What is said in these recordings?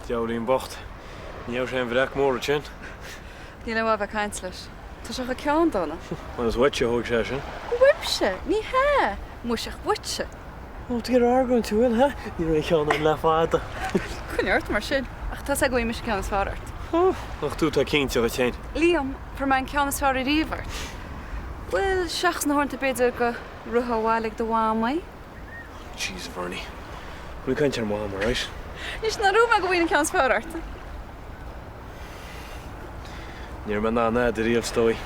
Diabhailín bocht. Ní raibh sé aon bhreac mór ansin. Níl aon mhaith bheith ag caint leis. Tá sé chomh ceanndána. Bhuel is uaitse a thóg sé sin. Uaimse? Ní hea! Muise ach uaitse. Ó, tú ag iarraidh argóint, an bhfuil, ha? Ní raibh aon cheann ann le fada. Coinnigh ort mar sin. Ach tá's agat go bhfaighidh mise an ceann is fearr ort. Ach tú atá cinnte dhuit féin. Liam, fuair mé an ceann is fearr ariamh ort. Bhuel, seachas na huaireanta b'fhéidir go rithfeá abhaile ag do mhamaí. Jeez, a Bhernie. Bí ag caint ar Mham, alright? Anois, nár dhúirt mé go bhfaighinn an ceann is fearr ort? Ní raibh mé in ann a'd ariamh, is dóigh.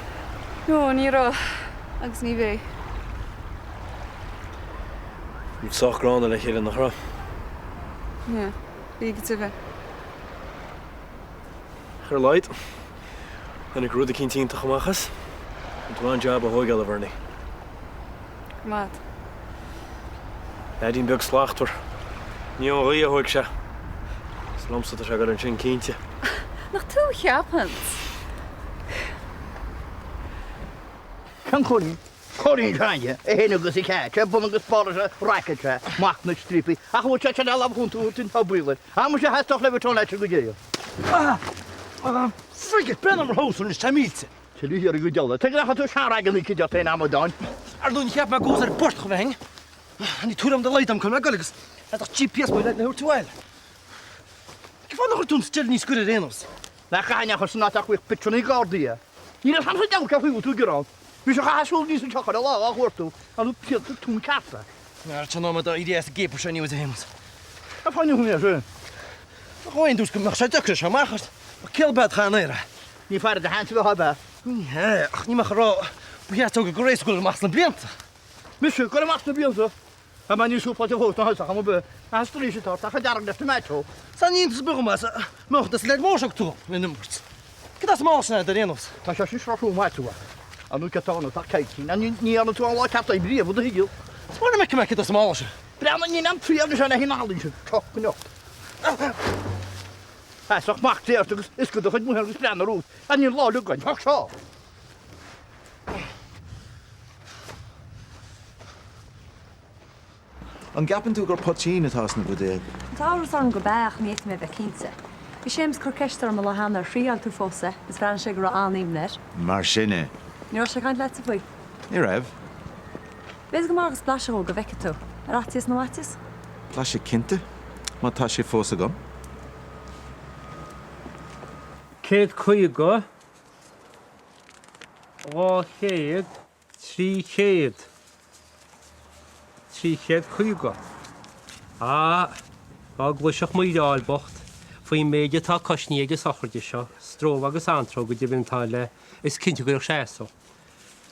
No, ní raibh. Agus ní bheidh. Bhí muid sách gránna le chéile, nach raibh? Yeah, bhí go deimhin. Ach ar a laghad, tháinig rud eicínt iontach amach as. Rinne tú an-jab á thóigeáil, a Bhernie. Go raibh maith agat. Leaidín beag slachtmhar. Ní ón ghaoth a thóig sé. Is liomsa atá sé ag goil ansin, cinnte. Nach tú a cheapanns? Ceann Chóilín, Cóilín Seáine, é féin agus a chat, sé bun agus barr leis an racket sé, mac na striapaí, ach an bhfuil sé sin ar lámh chun tú a thabhairt an baol air? Ah, muise theastódh le bheith leat go deo. Ah! Ah! Frig it! Breathnaigh mar thomhas anois, tá millte. Tuilleadh thiar go deo. Tuige nach bhfuil tú sean-raigeanna aici ort féin, amadáin? Ar ndóigh, ní cheap mé go ar bord chun bheith Ní tuairim do laghad am chun mé goil agus d'fhéadfadh GPS mé le thabhairt abhaile. Cén fáth nach bhfuil tú an steille níos gaire ar aon nós? Nach caithfidh neach san áit ach bhíodh bitseanna gardaí é. Ní raibh seans an diabhal cé faoi bhfuil tú ag gearán. Bhí sé chaithfeá siúl aníos anseo chuile lá á chuartú, ar nó pianta tún cearta. Ar tá nóiméad á éirí as an gcéapar seo inniu a Shéamus. Ar fáinne thú é sin? Nach aon dúirt go mbeadh sé deacair seo amach ort. Ach céard bead chan aer é? Ní fearr do sheans a bheith ab ea? Ní hea, ach ní mbeadh a rá ba cheart dó go réasúnta dul amach sna blianta. Mise, goil amach sna blianta? Tá mé níos súpáilte fós ná thusa, chum ar bith. Ach is straois atá ort, ach a dearg leis na macho. San iontas beag más mbeadh na leid mór seo ag tú lena imirt. Cad as an mála sin ar aon nós? Tá sé sin seo maith tú ach nó cad tá ann atá caillte. Ní dhearna tú an lá ceart oibre riamh i do shaol. Is maith liom a fheiceáil cad as an mála sin. Breathnaigh, níl aon triail anseo le haghaidh an sin. Seo, coinneocht. Feasach mac Dé ort agus is go do chuid mothair agus breathnaigh romhat. An níl lá againn, tá seo. An gceapann tú gur poitín atá sna buidéil? Tá amhras orm gurb ea ach ní fhéadfaidh mé a bheith cinnte. Bhí Séamus ag cur ceiste orm an lá cheana ar thriáil tú fós é agus bhreathnaigh sé go raibh an-imní air. Mar sin é. Ní raibh sé ag caint leatsa faoi? Ní raibh. B'fhéidir go maith agat blaiseadh dhó go bhfeicfidh tú. Ar fhaitíos na bhfaitíos? Blaiseadh cinnte, má tá sé fós agam. 150, 200, 300, 350. Á, dá gcloisfeadh mo bocht faoin méid atá cosnaithe ag an sochraide seo, stró agus antró go deimhin atá le, is cinnte go gcuirfeadh sé as dó.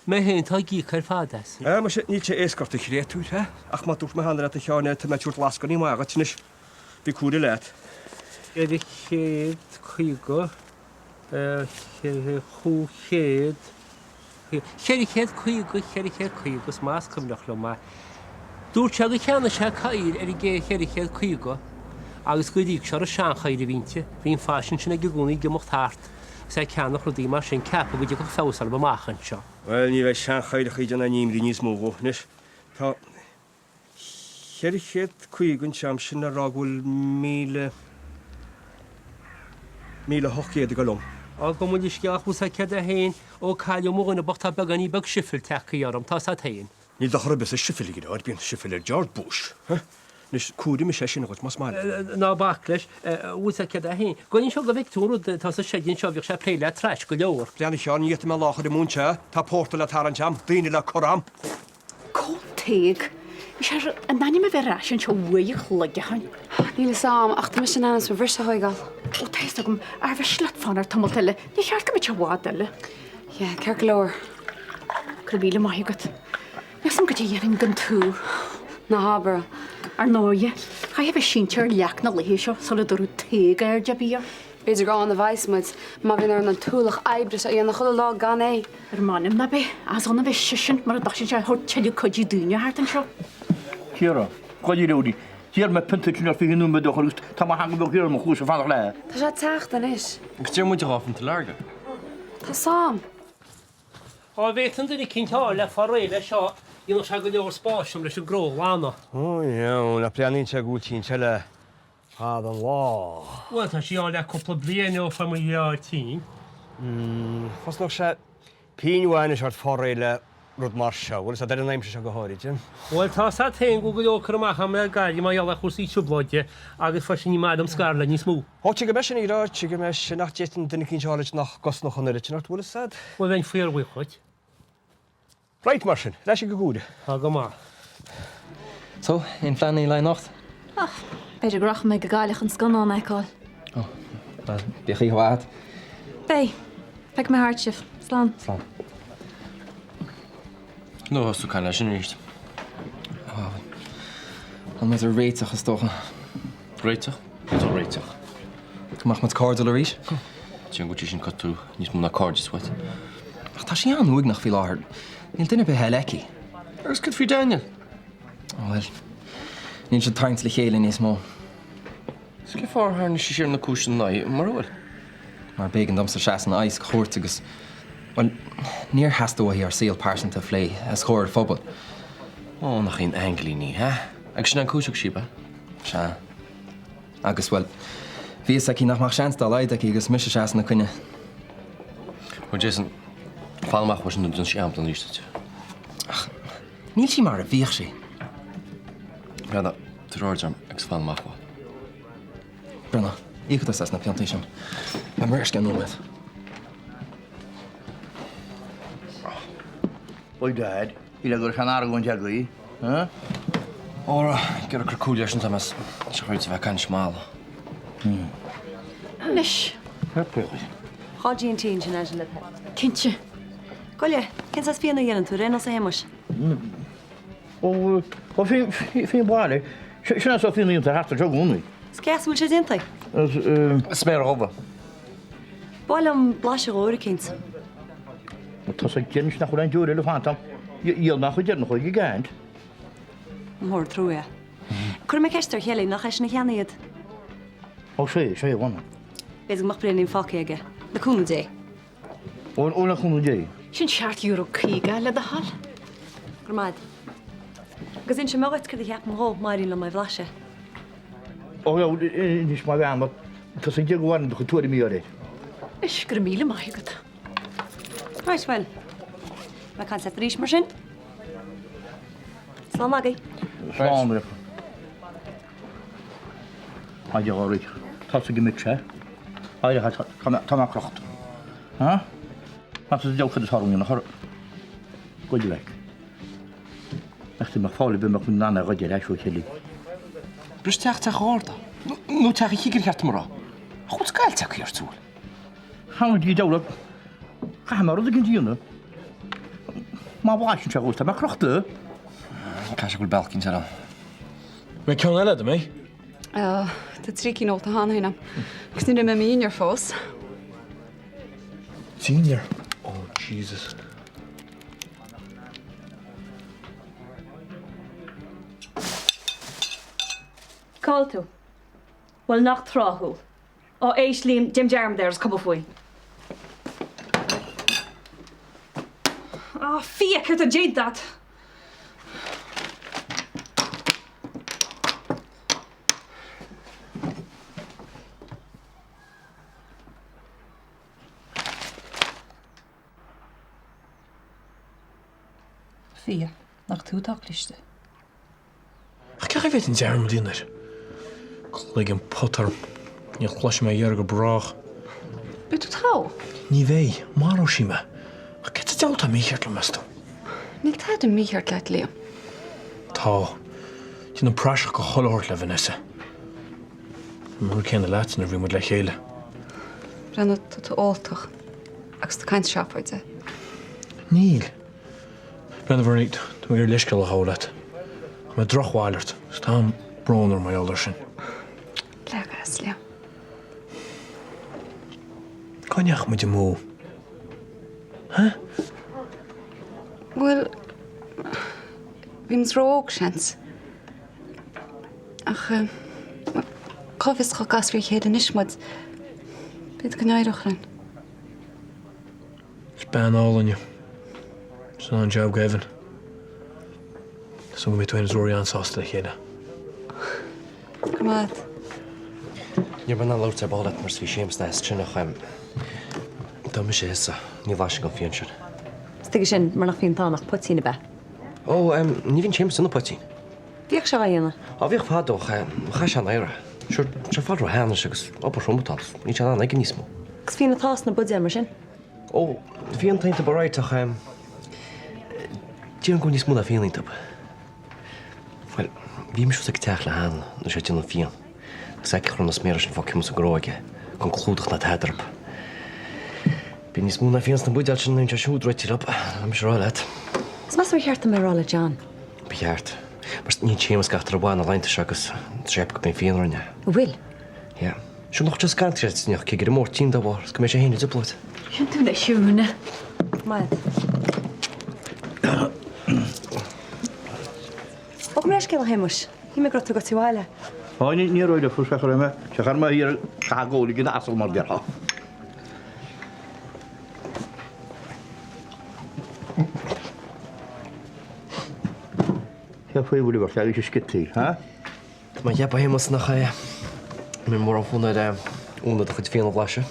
Mé féin atá ag íoc ar fad as. Á, muise, níl sé éasca ort a chréatúir, ha? Ach mar dúirt mé cheana leat a Sheáin, tá mé ag tabhairt lascainí maith dhuit anois. Bí cúramach leat. 450, 500, 450, 450, is maith is cuimhneach liom é. Dúirt sé gur cheannaigh sé cathaoir ar an gcé 450 agus gur íoc sé ar an seanchathaoir a bhí inti. Bhí an faisean sin aige i gcónaí ag imeacht thart agus é ag ceannach rudaí mar sin, ceapadh go dtiocfadh feabhas orthu amach anseo. Bhuel, ní bheidh seanchathaoireacha ag déanamh aon imní níos mó dhó anois. Tá. 450 anseo agam, sin le rá go bhfuil 1,000, 1,800 ag dul liom. Á, gabh mo leithscéal ach bhfuil 's a'd céard é féin, ó cailleadh mo dhuine bocht tá beagáinín beag sifil tagtha orm, tá 's a'd féin. Níl dochar ar bith sa sifil, a dheartháir, bíonn sifil ar George Bush. Huh? Anois, cuairfidh mise é sin dhuit, más maith leat. Ná bac leis, bhfuil 's a'd céard é féin. Gabh anseo go bhfeice tú an rud atá sa seid anseo, bhíodh sé ag plé le trash go leor. Breathnaigh a Sheáin, ní fhéadfaidh mé lá a chur amú anseo, tá pórtar le tarraingt a'm, daoine le cur a'm. Contae. Bhí sé in ainm a bheith ar ais anseo uair a chloig ó shin. Níl fhios a'm, ach tá mise in ainm is mo bhriseadh a thóigeáil. Ó, tá fhios agam, ar mhiste leat fanacht tamalt eile, ní cheart go mbeadh sé i bhfad eile. Yeah, ceart go leor. Go raibh míle maith agat. Níl fhios a'm goidé a dhéanfainn gan tú. Ná habair. Ar ndóighe, chaithfeá a bheith sínte ar leac na laetha seo sula dtabharfadh Tadhg aird ar bith ort. B'fhéidir gur ann a bheas muid, má bhíonn orainn an t-ualach oibre seo a dhéanamh chuile lá gan é. Ar m'anam ná beidh, as ann a bheidh seisean mura dtosaíonn sé a thabhairt tuilleadh cuidiú dúinne thart anseo. Ciara, Goidí D'iarr mé pionta sin ar 20 nóiméad ó shin agus tá mo theanga bheag thiar i mo chluas ag fanacht léi. Tá sé ag teacht anois. Agus d'iarr muid 2 phionta lager. Tá 's a'm. Dá bhféadfainn duine eicínt a fháil le fáil réidh leis seo, dhéanfadh sé go leor spáis dom leis an gcró a ghlanadh. Ó, yeah, nach breathnaíonn sé go bhfuil tú anseo le. Fada an lá. Bhuel, tá sí ann le cúpla bliain ó fuair mo dheartháir tinn. Chosnódh sé pingin amháin anois ort fáil réidh le rud mar seo, bhfuil fhios a'd, ar an aimsir seo go háirid. Bhuel, tá 's a'd féin go bhfuil go leor cur amach a'm ar Gaillimh mar gheall ar chúrsaí trioblóide agus freisin ní maith liom scaradh le níos mó. Ó, tuigim é sin, a Ghearóid, tuigim é sin ach d'fhéadfainn duine eicínt a fháil duit nach gcosnódh an oiread sin ort, bhfuil fhios a'd. Bhuel, bheinn fíorbhuíoch dhuit. Right, mar sin, ar ais ag an gcúire. Tá go maith. So, aon phleananna le anocht? Ach, b'fhéidir go rachaidh mé go Gaillimh chun scannán a fheiceáil. Ó, bhuel, bíodh oíche mhaith agat. Beidh. Feicfidh mé thart sibh. Slán. Slán. Nó thosaigh tú caint leis sin arís. Ó, bhuel, muid a réiteach is dócha. Réiteach? Cad é réiteach? Go mbeadh muid cairdiúil arís? Déarfainn go bhfuil sé sin cotú níos mó ná cairdeas uait. Ach tá sí an-uaigneach faoi láthair. Níl duine ar bith eile aici. Agus cad faoi Daniel? Bhuel, níl siad ag tarraingt le chéile níos mó. Is cén fáth ar tharraing sí siar na cúiseanna ina aghaidh, mura bhfuil? Mar b'éigean domsa seasamh ina aghaidh sa chúirt agus, bhuel, níor theastaigh uaithi ár saol pearsanta a phlé os comhair an phobail. Ó, nach í an aingilín í, hea? Agus sin an cúis a thug sí, ab ea? Sea. Agus, bhuel, bhí fhios aici nach mbeadh seans dá laghad aici agus mise ag seasamh ina coinne. Bhuel, Jason, fan amach uaithi sin nó déanfaidh sí amadán arís duit. Ach níl sí mar a bhíodh sí. Breathnaigh, tabhair aird orm agus fan amach uaithi. Breathnaigh, íocfaidh tusa as na piontaí sin. Beidh mé ar ais i gceann nóiméad. Oi Dad, shílfeá go raibh sé an argóint agaibh, huh? Óra, ag iarraidh cur cúl leis an Thomas, seo chuid a bheith caint mall. Anois. Dhá G&T ansin Angela. Cinnte. Gabh i leith, cén saghas fíona a dhéanann tú, ar aon nós a Shéamuis? Ó, ó, fíon baile, sin an sórt fíona a dhéantar thart anseo i gcónaí. Is cé as a bhfuil sé déanta? Sméara dhubha. Ba mhaith liom blaiseadh uair eicínt. Tá sé deimhin nach bhfuil aon deoir eile fanta agam. Dhíol mé an chuid deireanach ag an gcaint. Mór an trua é. Cuirfidh mé ceist ar Chelly, nach eisean a cheannaigh iad? Ó, sé, sé, a mh'anam. B'fhéidir go mbeadh braoinín fágtha aige. Le cúnamh Dé. Ó, ó, le cúnamh Dé. Sin €7.50 le do thoil. Go raibh maith agat. Agus inseoidh mé dhuit cad a cheapaim dhó, má éiríonn liom é a bhlaiseadh. Ó, anois má bhean, tusa ag déanamh do chuid tuairimí air. Anois, go raibh míle maith agat. Right, bhuel, beidh mé ag caint leat arís mar sin. Slán agaibh. Slán agaibh. Haidh a Ghoraidh, tosaigh go mbeidh sé. Éirigh, tá mé crochta. Ha? Tá tú sa diabhal cad is tharla nach orm. Goid leat. Nach tú mbeadh fáil ar bith mbeadh muid in ann é a ghoid ar ais ó Chelly. Bris teach teach an Gharda. Nó teach an chigire cheart dom a rá. Ach bhfuil scaillte acu ort, bhfuil? Tháinig Dia diabhal Caithfidh mé rud éigin a dhéanamh. Má bhlaiseann sé dhomh tá mé crochta. Caithfidh sé go bhfuil bealach éicint eile ann. Mbeidh ceann eile a'd, an mbeidh? Tá trí cinn ólta cheana féin a'm. Agus níor ith mé mo dhinnéar fós. Dinnéar? Oh Jesus. Cá bhfuil tú? Bhuel, nach tráthúil. Á, éist, Liam, déan dearmad air, is cuma faoi. Á, fia, céard tá déanta agat? Fia, nach tú atá cliste. Ach cén chaoi a bhféadfainn dearmad a dhéanamh air? Cloigeann pota orm. Ní chloisfidh mé a dheireadh go brách. Beidh tú togha. Ní bheidh. Maróidh sí mé. Ach céard sa diabhal atá mícheart liom, meas tú? Níl tada mícheart leat, Liam. Tá. Déanaim praiseach de chuile shórt le Vanessa. An rud céanna leat nuair a bhí muid le chéile. Breathnaigh, tá tú óltach agus tá caint seafóide. Níl. Breathnaigh, Bernie, tá mé ag iarraidh leithscéal a ghabháil leat. Chuir mé drochbhail ort agus tá an-bhrón orm mar gheall air sin. Leag as, Liam. Cá ndeachaigh muid amú? Huh? Bhuel, bhí muid ró-óg, seans. Ach cá bhfios dá gcasfaí ar a chéile anois muid, b'fhéidir go n-éireodh linn. Is bean álainn í. Is an-jab go heaven. Is go mbeidh tú féin is Rory an-sásta le chéile. Go raibh maith agat. Ní raibh mé in ann labhairt ar ball leat mar is bhí Séamus ina sheasamh ansin ach dá mbeadh mise thusa, ní bhlaisfinn an fíon sin. Is tuige sin mar nach fíon atá ann ach poitín, ab ea? Ó, ní bhíonn Séamus ag déanamh poitín. Bhíodh sé á dhéanamh. Á, bhíodh fadó ach chaith sé an oidhre. Sure, tá sé ag fáil róshean anois agus obair throm atá ann, níl sé in ann aige níos mó. Agus fíon atá sna buidéil mar sin? Ó, fíon atá iontu alright ach déarfainn go bhfuil níos mó ná fíon iontu. Bhuel, bhí mise thuas ag an teach le hAnn nuair a bhí sé ag déanamh an fíon agus fheiceadh cha raibh na sméara sin fágtha amuigh sa gcró aige gan clúdach ná tada orthu. Bíonn níos mó ná fíon sna buidéil sin nuair a bhíonn sé siúd réitithe leo, tá mise a rá leat. Is meas tú ar cheart dom é a rá le John? Ba cheart. Mar níonn Séamus gach dá raibh uaidh na laethanta seo agus tá sé ag ceapadh go mbeidh fíon orainn. An bhfuil? Yeah. Sure nach just gan sé ní cigire mór tinn dá bharr is go mbeidh sé féin i dtrioblóid. Sin tú le Siún. Maith. Ó, gabh mo leithscéal a Shéamuis. Shíl mé go raibh tú ag goil abhaile. Ó, ní ní raibh le fuair sé chuir mé. Sé char mé thiar caith góil ag an asal mar déarfá. Cé faoi bhfuil a bheadh sé ag sciotaí, ha? Tá mé ag ceapadh a Shéamuis nach mbeidh mórán fonn ar Úna do chuid fíona a bhlaiseadh.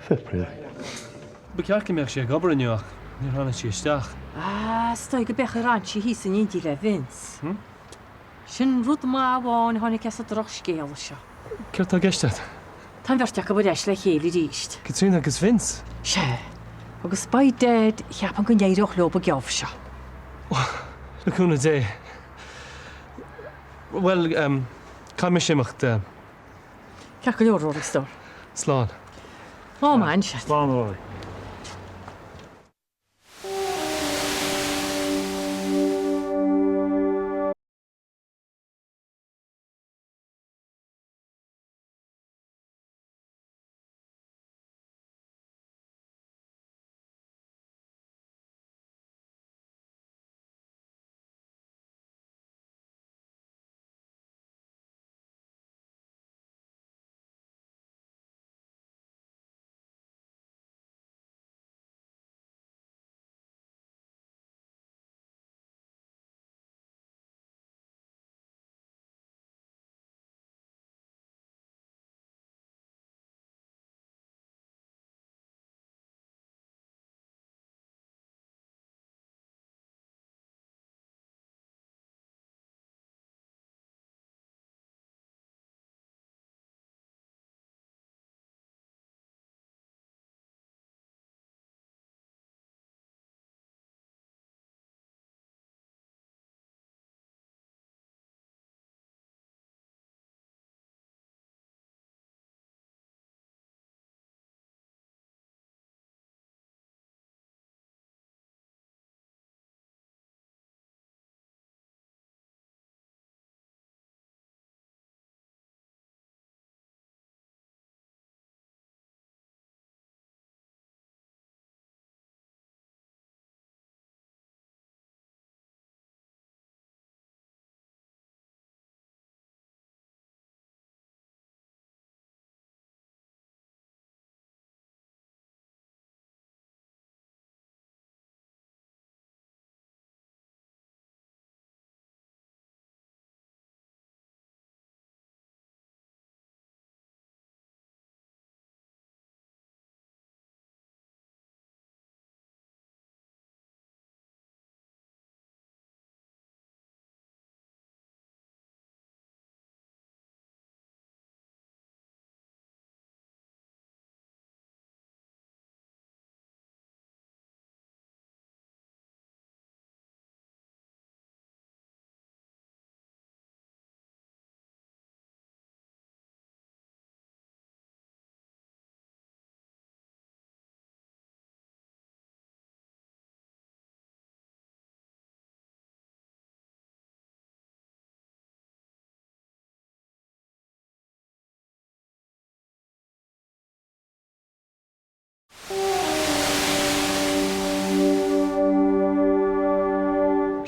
Fair play. Ba cheart go mbeadh sí ag obair inniu ach níor tháinig sí isteach. Ah, is dóigh go mbeadh ar fhan sí thíos in éindí le Vince. Sin rud maith amháin a tháinig as an drochscéala seo. Céard tá i gceist agat? Tá an bheirt acu ar ais le chéile arís. Caitríona agus Vince? Sea. Agus by dad, cheapfainn go n-éireodh leo an geábh seo. Le cúnamh Dé. Bhuel, caithfidh mise imeacht. Ceart go leor, Rory stór. Slán. Ó, man, sea. Slán, Rory.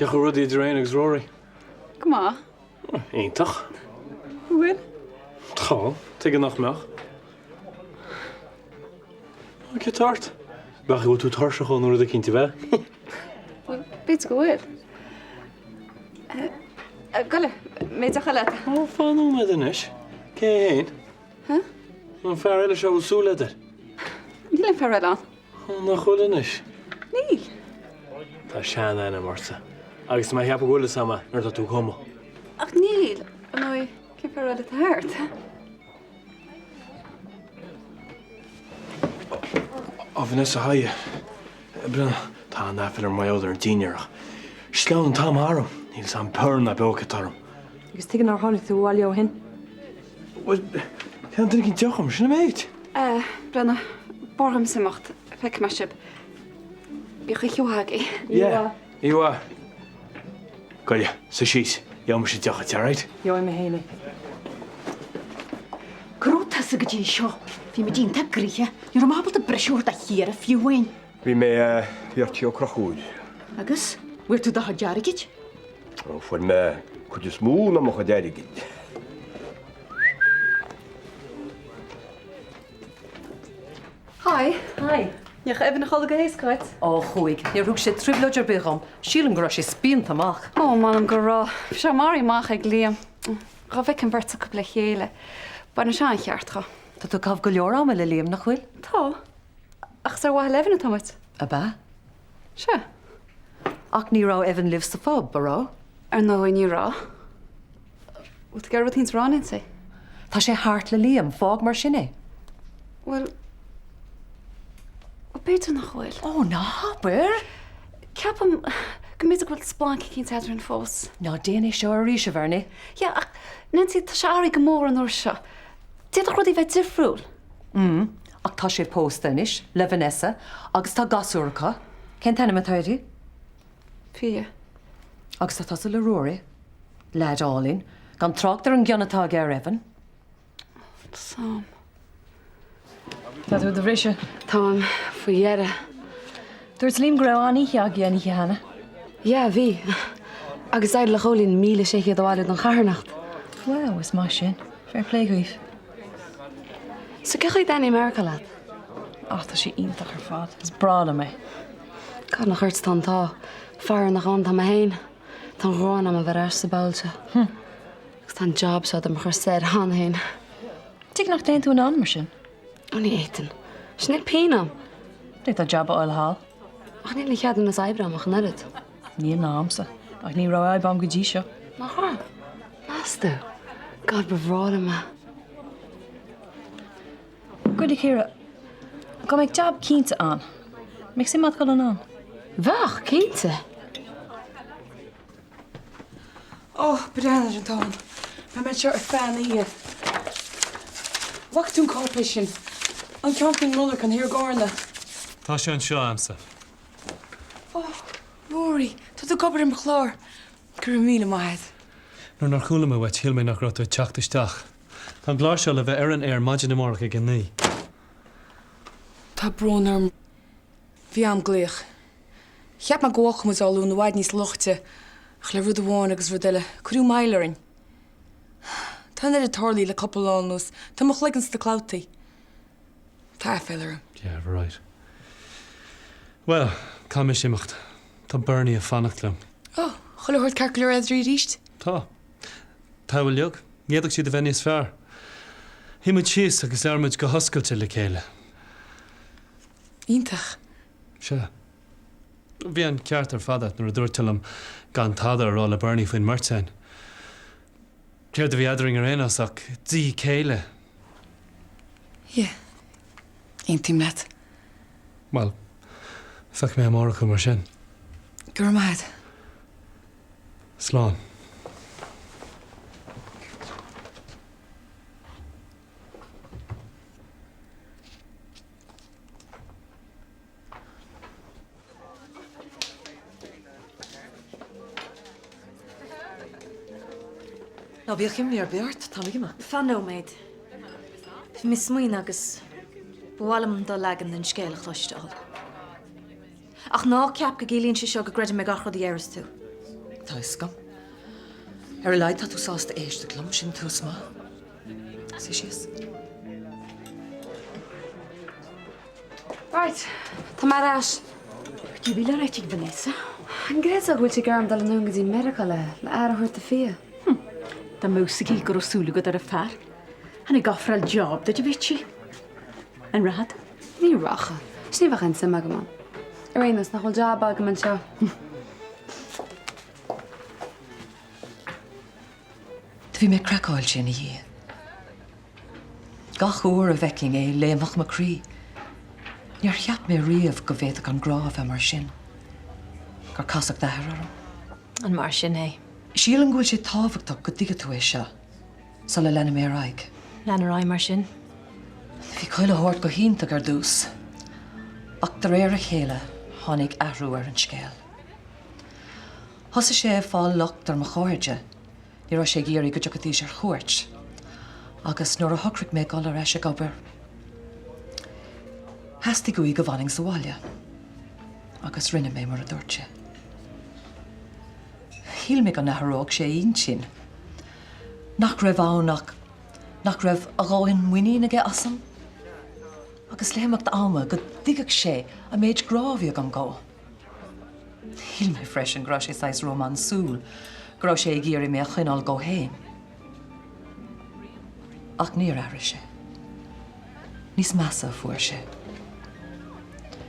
Cén chaoi a bhfuil rudaí idir féin agus Rory? Go maith. Iontach. An bhfuil? Tá. Tuige nach mbeadh? Céard tá ort? Bheadh go bhfuil tú tuirseach ó nó rud eicínt, ab ea? Bhuel, b'fhéidir go bhfuil. Gabh i leith, mé deoch eile. Ó, fan nóiméad anois. Cé hé fhéin? Huh? An fear eile seo a bhfuil súil agat air. Níl aon fear eile ann. Ó, nach bhfuil anois? Níl. Tá sean-ainm ortsa. Agus tá mé a cheapadh go bhfuil fhios a'm nuair atá tú ag cumadh. Ach níl, ar ndóigh, cén fear eile atá thart? Ó, Vanessa, haigh. Brenna, tá an-aiféala orm mar gheall ar an dinnéar ach shleamhnaigh an t-am tharam. Níl fhios a'm piorra ná beo cad tá orm. Agus tuige nár tháinig tú abhaile ó shin? Bhuel, cheannaigh duine éicint deoch dom, sin an méid. Eh, Brenna, b'fhearr dhomsa imeacht. Feicfidh mé sibh. Bíodh oíche mhaith agaibh. Yeah, oíche mhaith. Goile, suigh síos. Gheobhaidh mise deoch duit, alright? Gheobhaidh mé féin é. Cá raibh tusa go dtí seo? Bhí muid iontach gnoitheach. Ní raibh mé ábalta briseadh a thabhairt do Chiara fiú amháin. Bhí mé thiar Tí Ó Conchúir. Agus? Bhfuair tú do chuid airgid? Ó, fuair mé cuid is mó ná mo chuid airgid. Hi. Hi. Ndeachaigh Evan a chodladh go héasca dhuit? Ó, chuaigh. Níor thug sé trioblóid ar bith dhom. Sílim go raibh sé spíonta amach. Ó, m'anam go raibh. Bhí sé maraithe amach ag Liam. Dhá bhfeicfinn an bheirt acu le chéile. Baineann sé an-cheart dho. Tá tú ag caitheamh go leor ama le Liam, nach bhfuil? Tá. Ach is ar mhaithe le Evan atá muid. Ab ea? Sea. Ach ní raibh Evan libh sa phub, a raibh? Ar ndóigh ní raibh. Bhfuil tú ag iarraidh rud éicint a rá, Nancy? Tá sé thart le Liam, fág mar sin é. Bhuel, b'fhéidir nach bhfuil. Ó, ná habair! Ceapaim go mb'fhéidir go bhfuil splanc eicínt eadrainn fós. Ná déan é seo arís, a Bhernie. Yeah, ach Nancy, tá sé athraithe go mór an uair seo. D'fhéadfadh rudaí bheith difriúil. Mm, ach tá sé pósta anois, le Vanessa, agus tá gasúr acu. Cén t-ainm atá uirthi? Fia. Agus tá tusa le Rory. Leaid álainn. Gan trácht ar an gcion atá aige ar Evan. Sam. Tá tú i do bhriseadh. Táim, faoi dheireadh. Dúirt Liam go raibh an-oíche agaibh an oíche cheana. Yeah, bhí. Agus d'éirigh le Chóilín 1,600 a bhailiú don charthanacht. Wow, is maith sin. Fair play dhaoibh. So cén chaoi a dtaitníonn Meiriceá leat? Ach tá sé iontach ar fad. Is breá liom é. God nach ort atá an t-ádh. Faraor nach ann atá mé féin. Tá an ghráin orm a bheith ar ais sa bpoll seo. Agus tá an job seo do mo chur soir cheana féin. Tuige nach dtéann tú anonn mar sin? Ó ní fhéadfainn. Sin é pian a'm. D'fhéadfá jab a fháil thall. Ach níl an ceadúnas oibre a'm ach an oiread. Níl ná a'msa. Ach ní raibh fadhb a'm go dtí seo. Nach raibh? Meas tú? God, ba bhreá liom é. Goidé Ciara, dá mbeadh jab cinnte ann, mbeadh suim a'd dul anonn? Bheadh, cinnte. Ó, breathnaigh ar an tonn. Beidh mé anseo ar feadh na hoíche. Bhfaca tú an cáipéis sin? An ceann faoin monarchan thiar i gCarna? Tá sé anseo a'msa. Ó, Rory, tá tú ag obair ar mo chlár. Go raibh míle maith agat. Nuair nár chuala mé uait, shíl mé nach raibh tú ag teacht isteach. Tá an clár seo le bheith ar an aer maidin amárach ag 9. Tá brón orm. Bhí am glaoch. Cheap mé go bhfágfadh muid Áth Luain i bhfad níos luaithe, ach le rud amháin agus rud eile, cuireadh moill orainn. Tá an oiread tarlaithe le cúpla lá anuas, tá mo chloigeann sna clabhtaí. Tá aiféala orm. Yeah, right. Bhuel, caithfidh mise imeacht. Tá Bernie ag fanacht liom. Oh, chuile shórt ceart go leor eadraibh arís? Tá. Tá uilig. Ní fhéadfadh siad a bheith níos fearr. Shuigh muid síos agus labhair muid go hoscailte le chéile. Iontach. Sea. Bhí an ceart ar fad agat nuair a dúirt tú liom gan tada a rá le Bernie faoin mbeirt againn. Céard a bhí eadrainn ar aon nós ach díth céille. Yeah. Aontaím leat. Bhuel, feicfidh mé amárach thú mar sin. Go raibh maith agat. Slán. Ná bíodh imní ar bith ort, táim ag imeacht. Fan nóiméad. Bhí mé ag smaoineamh agus ba mhaith liom do leagan den scéal a chloisteáil. Ach ná ceap go gciallaíonn sé seo go gcreidim mé gach rud a déarfas tú. Tá fhios agam. Ar a laghad tá tú sásta éisteacht liom, sin tús maith. Suigh síos. Right, tá mé ar ais. Cad é a bhí le ráit ag Vanessa? An gcreidfeá go bhfuil sí ag iarraidh orm dul anonn go dtí Meiriceá léi, le aire a thabhairt do Fia? Dá mbeadh fhios aici go raibh súil agat ar an fear. Tháinig ag ofráil job duit a Bhitsí. An rachfá? Ní rachadh. Is ní bheadh aon suim agam ann. Ar aon nós, nach bhfuil jab agam anseo. Do bhí mé craiceáilte ina dhiaidh. Gach uair a bhfeicfinn é léimfeadh mo chroí. Níor cheap mé riamh go bhféadfadh an grá a bheith mar sin. Gur casadh d'athair orm. An mar sin é? Sílim go bhfuil sé tábhachtach go dtuigfidh tú é seo sula leanfaidh mé ar aghaidh. Lean ar aghaidh mar sin. Bhí chuile shórt go hiontach ar dtús, ach de réir a chéile tháinig athrú ar an scéal. Thosaigh sé ag fáil locht ar mo chairde, ní raibh sé ag iarraidh go dtiocfaidís ar chuairt, agus nuair a shocraigh mé dul ar ais ag obair, theastaigh uaidh go bhfanfainn sa bhaile, agus rinne mé mar a dúirt sé. Shíl mé go n-athródh sé a intinn, nach raibh ann ach nach raibh a dhóthain muinín aige asam, agus le himeacht ama go dtuigfeadh sé an méid grá a bhí agam dhó. Shíl mé freisin go raibh sé saghas rómánsúil, go raibh sé ag iarraidh mé a choinneáil dhó fhéin. Ach níor athraigh sé. Níos measa a fuair sé.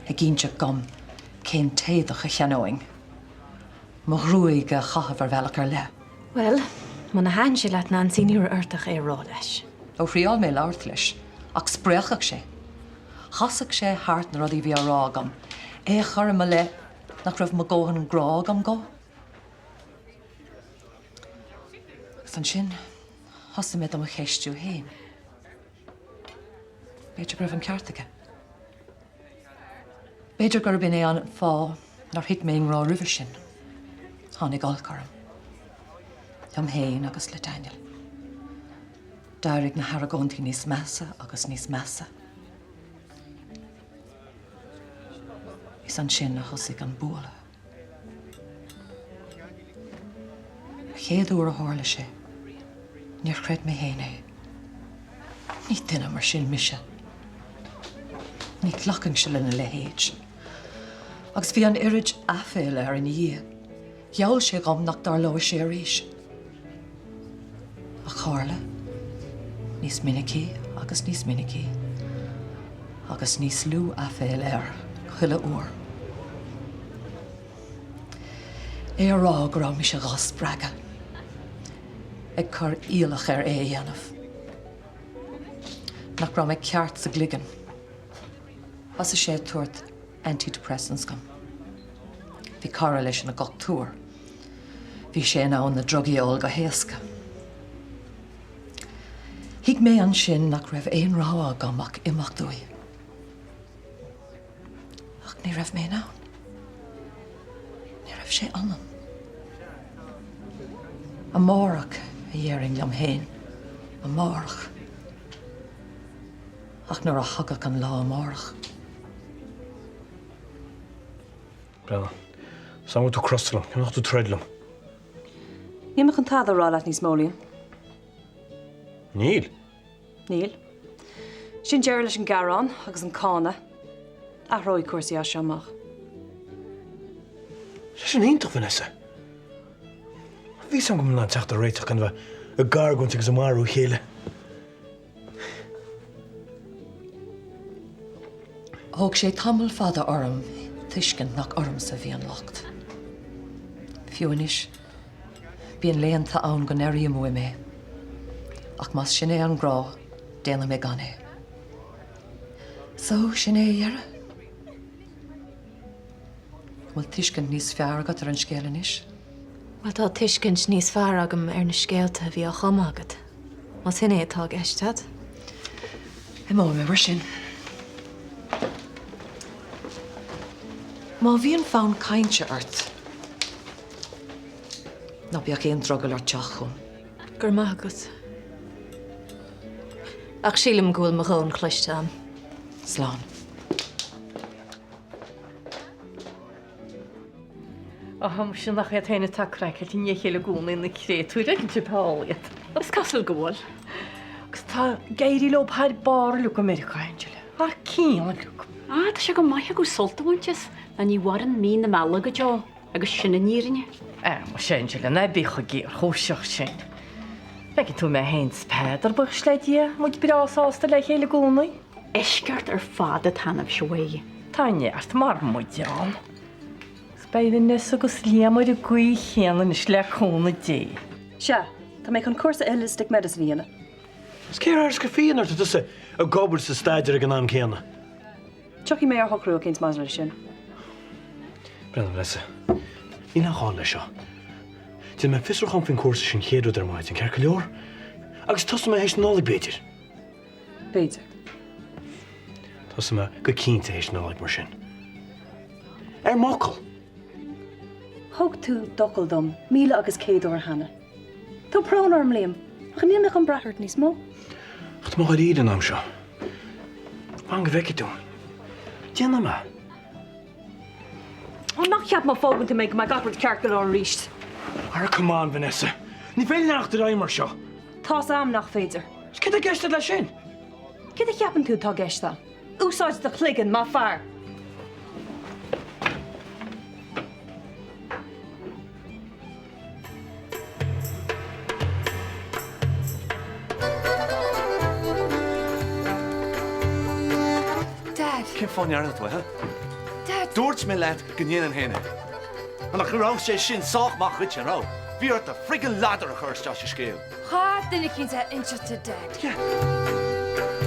Ag inseacht dhom cén t-éadach a cheannóinn. Mo ghruaig a chaitheamh ar bhealach ar leith. Bhuel, muna thaitin sé leat Nancy ní raibh ort ach é a rá leis. Ó thriáil mé labhairt leis, ach spréachadh sé. Chasfadh sé thart na rudaí a bhí á rá agam, é a chur i mo leith nach raibh mo dhóthain grá agam dhó. Agus ansin, thosaigh mé do mo cheistiú féin. B'fhéidir go raibh an ceart aige. B'fhéidir gurb in é an fáth nár thit mé i ngrá roimhe sin. Tháinig olc orm. Liom féin agus le Daniel. D'éirigh na hargóintí níos measa agus níos measa. Is ansin a thosaigh an bualadh. An chéad uair a tharla sé, níor chreid mé féin é. Ní duine mar sin mise. Ní ghlacfainnse lena leithéid. Agus bhí an oiread aiféala air ina dhiaidh. Gheall sé dhom nach dtarlóidh sé arís. Ach tharla. Níos minicí agus níos minicí. Agus níos lú aiféal air chuile uair. É a rá go raibh mise dhá spreagadh. Ag cur iallach air é a dhéanamh. Nach raibh mé ceart sa gcloigeann. Thosaigh sé ag tabhairt antidepressants dhom. Bhí cara leis ina dhochtúir. Bhí sé in ann na drugaí a fháil go héasca. Thuig mé ansin nach raibh aon rogha agam ach imeacht uaidh. Ach ní raibh mé in ann. Ní raibh sé ionam. Amárach, a déarfainn liom féin. Amárach. Ach nuair a thagadh an lá amárach. Breathnaigh. Is an bhfuil tú crosta liom? Cé nach tú troid liom? Níl mé chun tada a rá leat níos mó, Liam. Níl? Níl. Sin deireadh leis an gearán agus an cáineadh. Athróidh cúrsaí as seo amach. Sé sin iontach, Vanessa. Bhí 'fhios a'm go mbeinn in ann teacht ar réiteach gan a bheith ag argóint agus ag marú a chéile. Thóg sé tamall fada orm tuiscint nach ormsa a bhí an locht. Fiú anois, bíonn laethanta ann go n-airím uaim é. Ach más sin é an grá, déanfaidh mé gan é. So, sin é a dheireadh? An bhfuil tuiscint níos fearr agat ar an scéal anois? Bhuel, tá tuiscint níos fearr agam ar na scéalta a bhí á chumadh agat. Más sin é atá i gceist agat. Imeoidh mé mar sin. Má bhíonn fonn cainte ort, ná bíodh aon drogall ort teacht chugam. Go raibh maith agat. Ach sílim go bhfuil mo dhóthain cloiste agam. Slán. Ó, muise nach iad féin atá craiceáilte i ndiaidh a chéile i gcónaí na créatúir, an dtuigeann tú. Is cosúil go bhfuil. Agus tá ag éirí leo thar barr uilig i Meiriceá, Angela. Thar cionn uilig. Ah, tá sé go maith acu sult a bhaint as, nó ní mhaireann mí na meala go deo, agus sin an fhírinne. Ah, muise Angela, ná bíodh chomh géarchúiseach sin. Feiceann tú mé féin 's Peadar, buíochas le Dia, muid breá sásta le chéile i gcónaí. Eisceacht ar fad atá ionaibhse uaidh. Tá neart mar muid ann. 'S beidh Vanessa agus Liam ar an gcaoi chéanna anois le cúnamh Dé. Sea, tá mé chun cúrsa i Holistic Medicine a dhéanamh. Is cé a éireos go fiáin nuair atá tusa ag obair is ag staidéar ag an am céanna? Tiocfaidh mé ar shocrú eicínt maidir leis sin. Breathnaigh, Vanessa, níl aon ghá leis seo. Déanfaidh mé fiosrúchán faoin chúrsa sin chéad rud ar maidin, ceart go leor? Agus tosóidh mé théis na Nollag, b'fhéidir? B'fhéidir. Tosóidh mé go cinnte théis na Nollag mar sin. Ar m'fhocal! Thug tú d'fhocal dom 1000 agus 100 uair cheana. Tá brón orm, Liam, ach níl mé chun brath ort níos mó. Ach tá mé dháiríre an am seo. Fan go bhfeicfidh tú. Déanfaidh mé. Ó, ná ceap má phógann tú mé go mbeidh gach rud ceart go leor arís. Ara come on, Vanessa. Ní féidir leanacht ar aghaidh mar seo. Tá's a'm nach féidir. Is céard tá i gceist agat leis sin? Céard a cheapann tú atá i gceist a'm? Úsáid do chloigeann, maith fear! Dad. Cén fáth a ndearna tú é, huh? Dad. Dúirt mé leat go ndéanfainn féin é. Nach raibh sé sin sách maith dhuit, an raibh? Bhí ort do friggin' ladar a chur isteach sa scéal. Chaithfeadh duine eicínt a inseacht do Dad. Yeah.